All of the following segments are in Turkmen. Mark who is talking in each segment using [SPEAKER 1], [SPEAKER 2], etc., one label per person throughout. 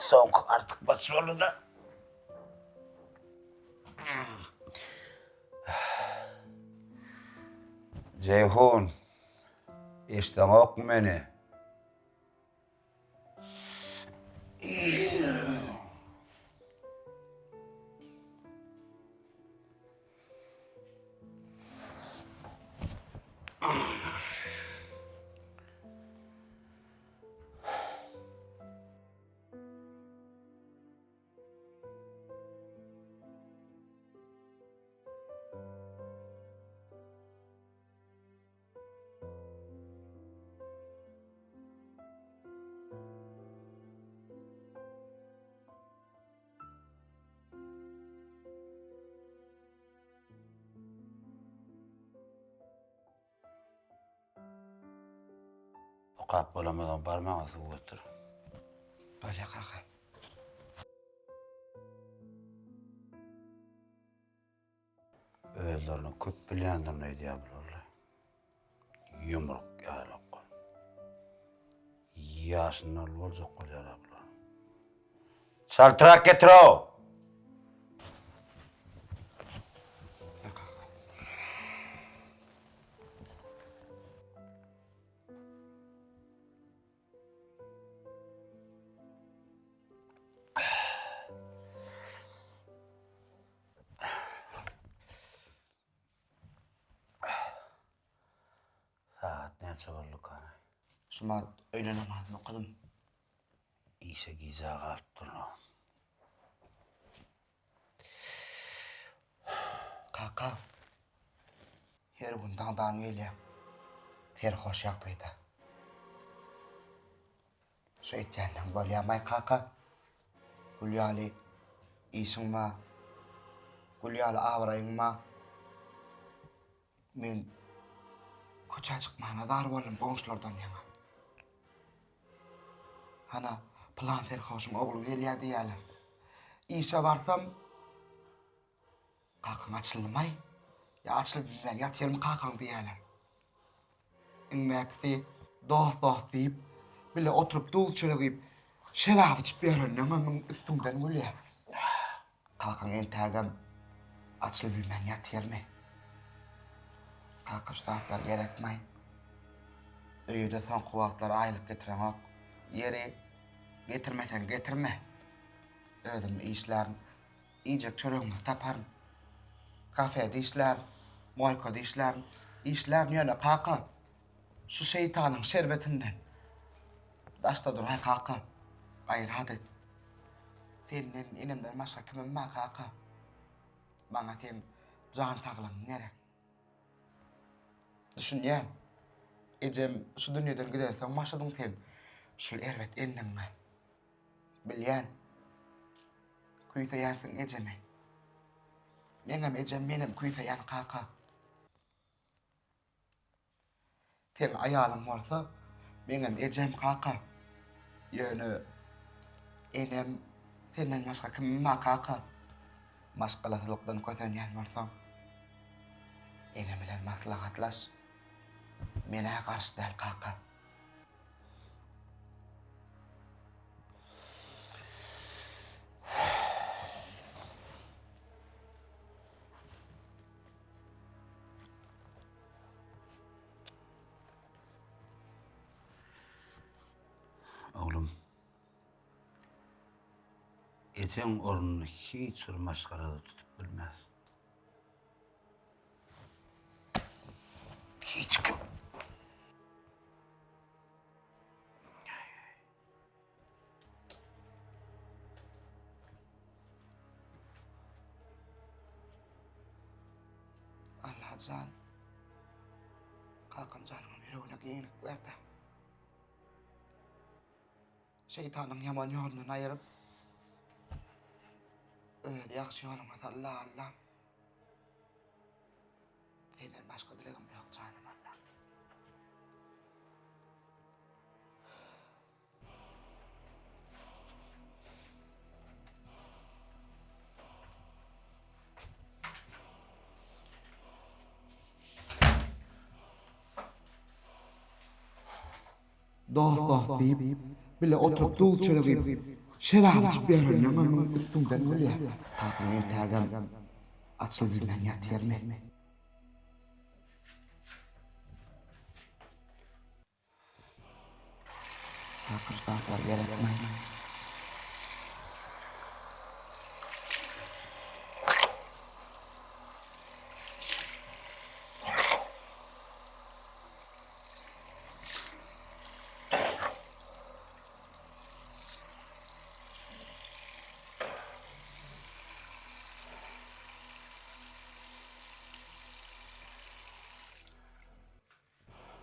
[SPEAKER 1] Soňky artykmaç boldy-da. Jeýhun, eşdeňokmy meni? Okap bolamazam bar maňa suw getir.
[SPEAKER 2] Bolýa kaka.
[SPEAKER 1] Özlerini köp bilýändirin öýdýär bularly. Ýumruk ýaly. Ýaşyndan uly boljak bolýar bular. Çaltrak getir-ow! Sagat näçe bolduka?
[SPEAKER 2] Şumat öýle namazyny okadym.
[SPEAKER 1] Işe gijä galypdyryn.
[SPEAKER 2] Kaka, her gün daňdan gelýär. Serhoş ýagdaýda. Şu etýänleň bolýamaý kaka? Gül ýaly işiň bar. Gül ýaly abraýyň bar. Men köçä çykmana zar boldum goňşulardan ýaňa. Hana, pylan serhoşuň ogly gelýär diýýärler. Işe barsam, Kakaň açyldymaý? Ýa açylyp bilmän ýatyrmy kakaň diýýärler. Iň bärkisi dost-dost diýip, bile oturyp duz-çörek iýip, şerap içip ýörenleňem müň üstüňden gülýär. Kakaň entägem açylyp bilmän ýatyrmy? Kaka şu zatlar gerekmaý. Öýe-de soňky wagtlar aýlyk getireňok. Ýeri, getirmeseň getirme. Özüm işlärin. Iýjek çöregimizi taparyn. Kafede işlärin, moýkada işlärin. Işlärin ýöne kaka, şu şeýtanyň şerbetinden daşda duraý kaka. Gaýrat et. Senden, enemden başga kimim bar kaka? Maňa seň jan saglygyň gerek. Düşünýän. Ejem şu dünýeden gidensoň başladyň sen şul erbet endigiňe. Bilýän. Küýseýänsiň ejemi. Meňem ejem menem küýseýän kaka. Seň aýalyň bolsa meňem ejem kaka. Ýöne enem senden başga kimim bar kaka. Maşgalasyzlykdan kösenýän bolsaň enem bilen maslahatlaş. Men-ä garşy däl kaka.
[SPEAKER 1] Oglum, ejeň ornuny hiç bir maşgala-da tutup bilmez. Hiç kim.
[SPEAKER 2] Allajan, kakam janyňam ýüregine giňlik berdi. Şeýtanyň ýaman ýolundan aýyryp, öz ýagşy ýoluňa salla, Allam. Senden başga dilegim ýok, janym Allam. Dost-dost diýip, bile oturyp duz-çörek iýip, Şerap içip ýörenleň ömrüň üstüňden gülýär. Kakaň entägem açyl bilmän ýatyrmy? Kaka şu zatlar gerekmi?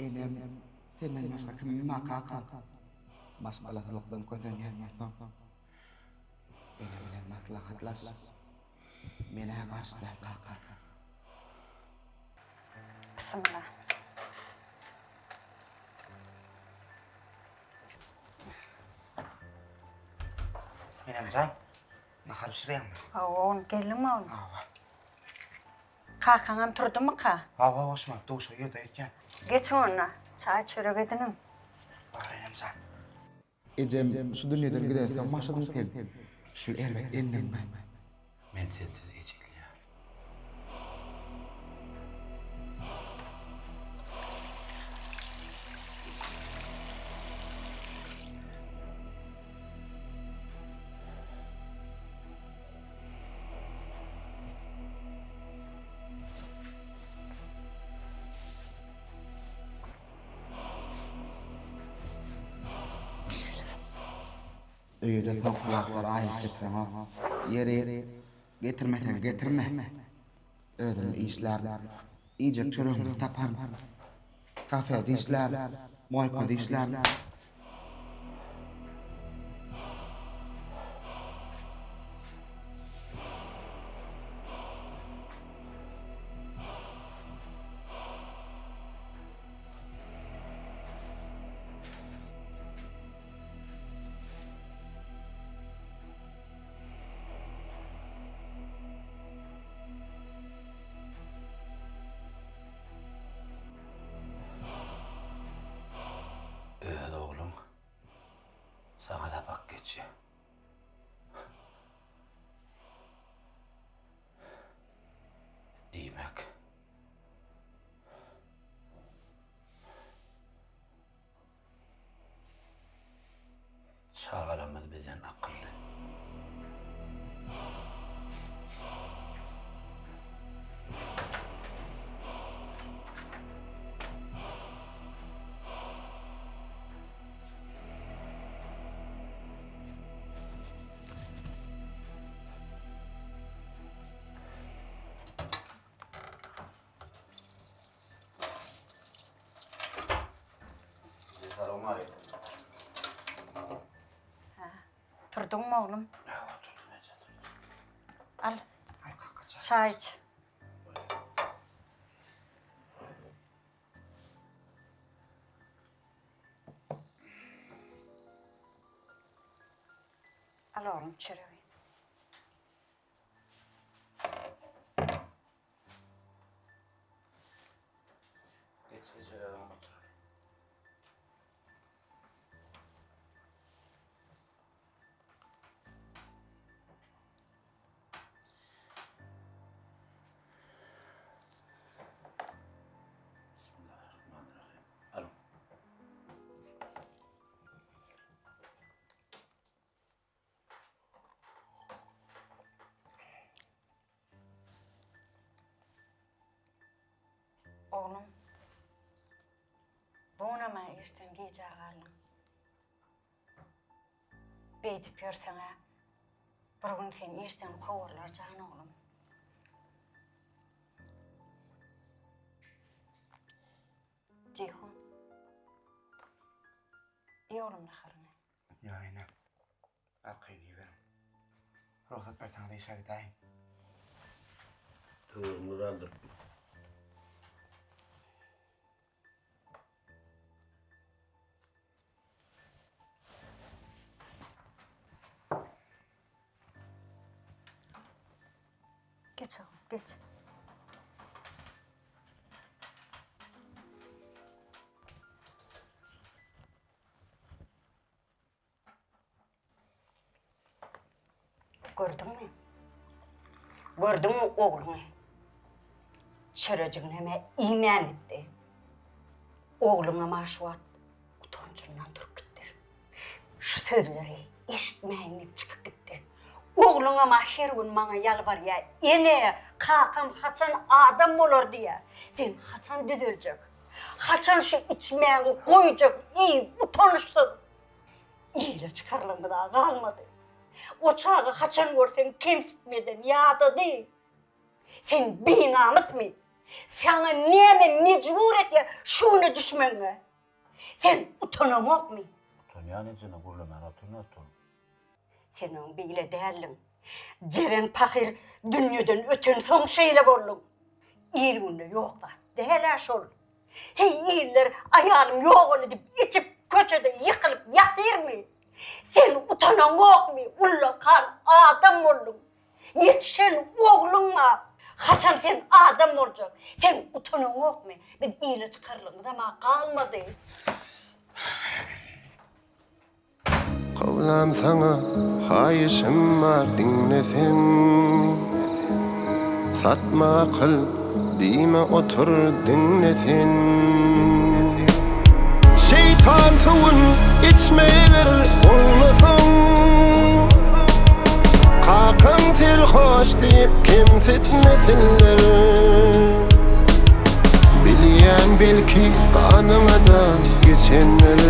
[SPEAKER 2] Enem, senden başga kimim bar kaka? Maşgalasyzlykdan kösenýän bolsaň, ene bilen maslahatlaş. Men-ä garşy däl kaka.
[SPEAKER 3] Bismillah.
[SPEAKER 2] Enemjan, nahar bişirýäňmi?
[SPEAKER 3] Hawa, oglum, geldiňmi oglum?
[SPEAKER 2] Hawa.
[SPEAKER 3] Kakaňam turdumyka?
[SPEAKER 2] Hawa, hoşma, duşa girdi öýtýän.
[SPEAKER 3] Geç onda, çaý çörek ediniň.
[SPEAKER 2] Bar enemjan. Ejem şu dünýeden gidensoň başladyň sen şul erbet endigiňe.
[SPEAKER 1] Men sensiz ejizleýän.
[SPEAKER 2] Öýe-de soňky wagtlar aýlyk getireňok. Ýeri, getirmeseň getirme. Özüm işlärin. Iýjek çöregimizi taparyn. Kafede işlärin, moýkada işlärin.
[SPEAKER 1] Öz ogluň saňa sapak geçýär. Diýmek, Çagalarymyz bizden akylly.
[SPEAKER 3] Turduňmy oglum? Al. Çaý iç. Al oglum çöregi.
[SPEAKER 1] Geç eje özüň otur. Bismillahirrahmanirrahim. Alyň.
[SPEAKER 3] Oglum, bu günem-ä işden gijä galdyň. Beýdip ýörseň-ä, bir gün seni işden kowarlar, jan oglum. Jeýhun, iý oglum naharyňy.
[SPEAKER 2] Ýa ene, arkaýyn iýiberiň. Rugsat berseňiz işe gidäýin.
[SPEAKER 1] Töweregiňizi aldyrypmy?
[SPEAKER 3] Geç oglum, geç. Gördüňmi ogluňy? Çörejiginem-ä iýmän gitdi. Ogluňam-a şu wagt utanjyndan durup gitdi. Şu sözleri eşitmäýin diýip çykyp gitdi. Ogluňam-a her gün maňa ýalbarýar, Ene, kakam haçan adam bolar diýýär. Sen haçan düzeljek? Haçan şu içmäňi goýjak, eý, utançsyz! Ile çykarlygymyz-a galmady. O çaga haçan görseň kemsitmeden ýadady. Sen binamysmy? Saňa näme mejbur edýär şu güne düşmegiňe? Sen utanaňokmy?
[SPEAKER 1] Utanýan ejene gürlemän otyryn otur.
[SPEAKER 3] Sen öň beýle däldiň. Jeren pahyr dünýeden ötensoň şeýle bolduň. Il-günde ýok zat däl-ä şol. Heý, iller aýalym ýogaldy diýip içip köçede ýykylyp ýatyrmy? Sen utanaňokmy, ullakan adam bolduň. Ýetişen ogluň bar. Haçan sen adam boljak? Sen utanaňokmy? Biz ile çykarlygymyzam-a galmady.
[SPEAKER 4] Kowlam saňa haýyşym bar diňleseň Satma akyl diýme otur diňle sen Şeýtan suwun içme eger oňlasaň Kakaň serhoş diýip kemsitmesinler Bilýän belki ganyňa-da geçendir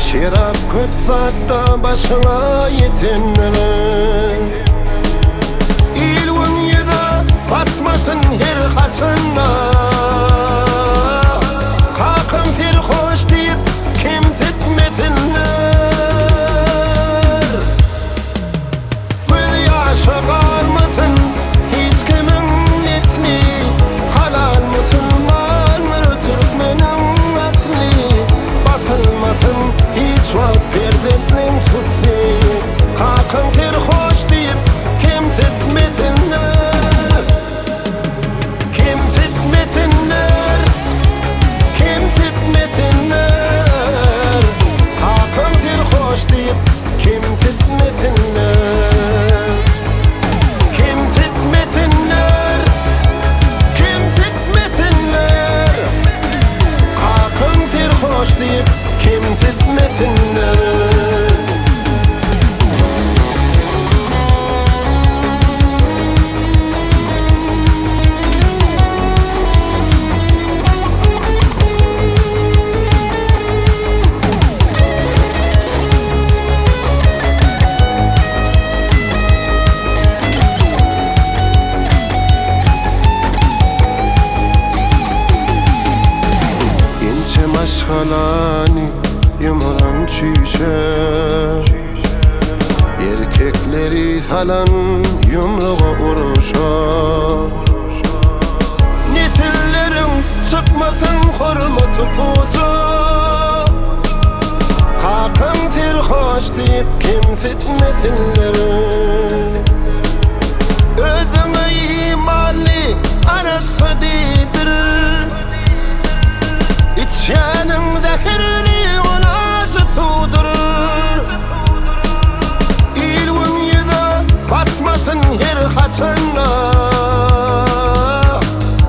[SPEAKER 4] Şerap köp zatda başyňa ýetendir Il-gün ýüze batmasyn her haçanda Kakam serhoş diýip kemsitmesinler. Göz ýaşa galmasyn hiç kimiň nesli Halal musulmandyr türkmeniň asly Basylmasyn hiç wagt perzentleň sütsi Kakaň serhoş diýip kemsitmesinler Kemsitmesinler Kemsitmesinler Kakaň serhoş diýip Kemsitmesinler Kemsitmesinler Kemsitmesinler Kakaň serhoş diýip kemsitmesinler. Ençe maşgalany ýumuran çüýşe Erkekleri salan ýumrugy uruşa Nesilleriň çykmasyn hormaty puja Kakaň serhoş diýip kemsitmesinler Özüňe imanly arassa diýdir Içýäniň zäherli ol ajy suwdur Il-gün ýüze batmasyn her haçanda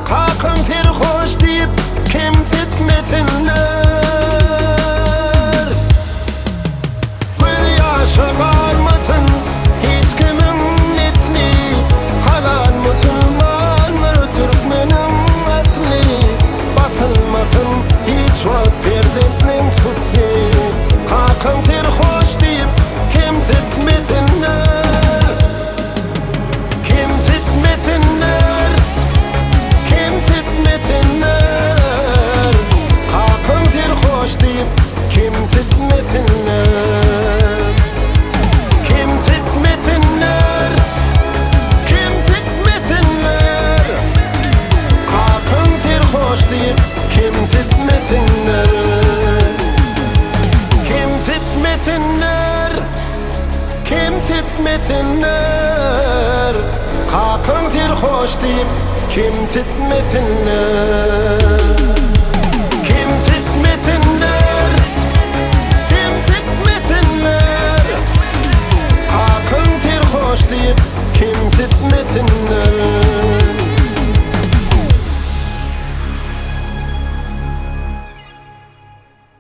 [SPEAKER 4] Kakaň serhoş diýip kemsitmesinler. Göz ýaşa galmasyn hiç kimiň nesli Halal musulmandyr türkmeniň asly Basylmasyn hiç wagt perzentleň sütsi Kakaň serhoş diýip kemsitmesinler. Kemsitmesinler, kemsitmesinler Kakaň serhoş diýip kemsitmesinler Kemsitmesinler, kemsitmesinler Kakaň serhoş diýip kemsitmesinler Kemsitmesinler Kemsitmesinler, kakaň serhoş diýip kemsitmesinler.